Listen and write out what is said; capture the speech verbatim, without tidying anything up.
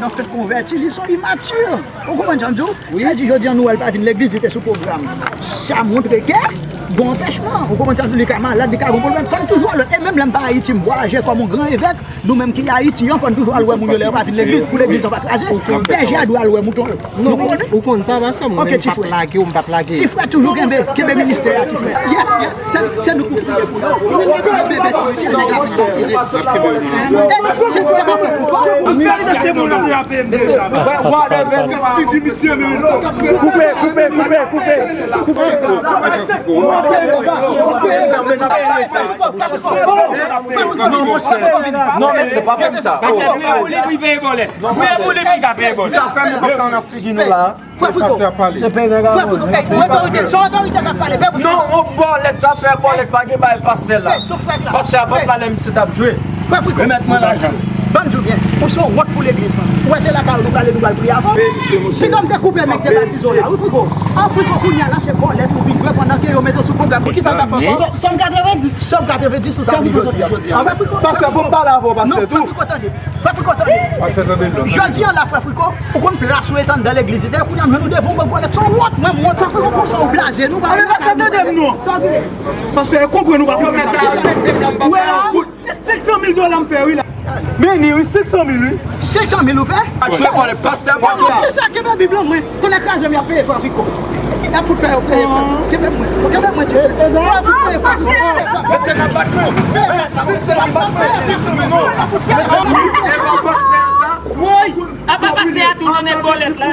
nan fèk konvèti, li se yon imati. Ou konprann sa m di w? Sa di jodi an nou wè l pa vin legliz, li te sou pwogram. Sa montre ke gen anpèchman. Ou konprann sa m di w? Li ka malad, li ka gen pwoblèm. Fò n toujou al wè. E menm lè m pa Ayiti, m vwayaje kòm yon gran evèk. Nou menm ki Ayiti an, fò n toujou al wè moun yo lè yo pa vin legliz, pou legliz an pa kraze. Bèje a dwe al wè mouton yo. Nou konnen? Ou konn sa, pastè, mwen menm m p ap lage w, m p ap lage. Ti frè toujou kenbe, kenbe ministè a, ti frè. Yes, yes. Se, se nou pou priye pou yo. Pou yo bebe espirityèl, nèg la fin batize. E, se, se pa frè Fouco? An verite, se moun nan te ape m deja. Figi misye, men. Koupe, koupe, koupe, koupe. Koupe. Non, monchè. Non, men se pa fè m sa. Pastè, priye pou li, pou li peye bòlèt. Priye pou li, pou li ka peye bòlèt. Ou ta fè m yon papa nan figi nou la. Frè Fouco. Frè Fouco. Ey, ou otorite, se otorite k ap pale, pè bouch. Non, on bòlèt, zafè bòlèt, pa gen bagay pastè la. Pastè a pa t la lè misye t ap jwe. Frè Fouco. Remèt mwen lajan. Ban m di w byen, ou se yon wont pou legliz lan. Ou wè se lakay ou nou prale, nou pral priye avè w. Pito m te koupe men k te batize w la, wi Fouco. An Fouco, kounye a la se bòlèt ou vin jwe pandan ke yo mete w sou pwogram. Pou ki sa w ta fè sa? Sòm katrevenndis. Sòm katrevenndis ou ta vin jodi a. Frè Fouco. Pastè, bon, m pale avè w, pastè, tou. Frè Fouco, tande. Frè Fouco, tande. Pastè, tande l non. Jodi an la, frè Fouco, ou konn plas ou e t anndan legliz. Kounye a m jwenn ou devan yon bòlèt, se yon wont, menm wont. Frè Fouco, konsa ou blaze, nou pa. Pastè, tande m non. Sa w gen? Pastè, konprann ou pa konprann sa. Ou wè la? E senk san mil dola m fè, wi, la. Meni, wi, senk san mil, wi. Senk san mil ou fè? Atire pale pastè pa. Kisa kenbe Bib lan mwen? Konnen kraze m y ap peye Frè Fouco. Y ap fout fè yo peye. Kenbe mwen. Kenbe mwen, ti. Frè Fouco, peye Frè Fouco. Mesye n ap bat mwen. Mesye n ap bat mwen. Woy! Apa pastè a tou nan men bòlèt la?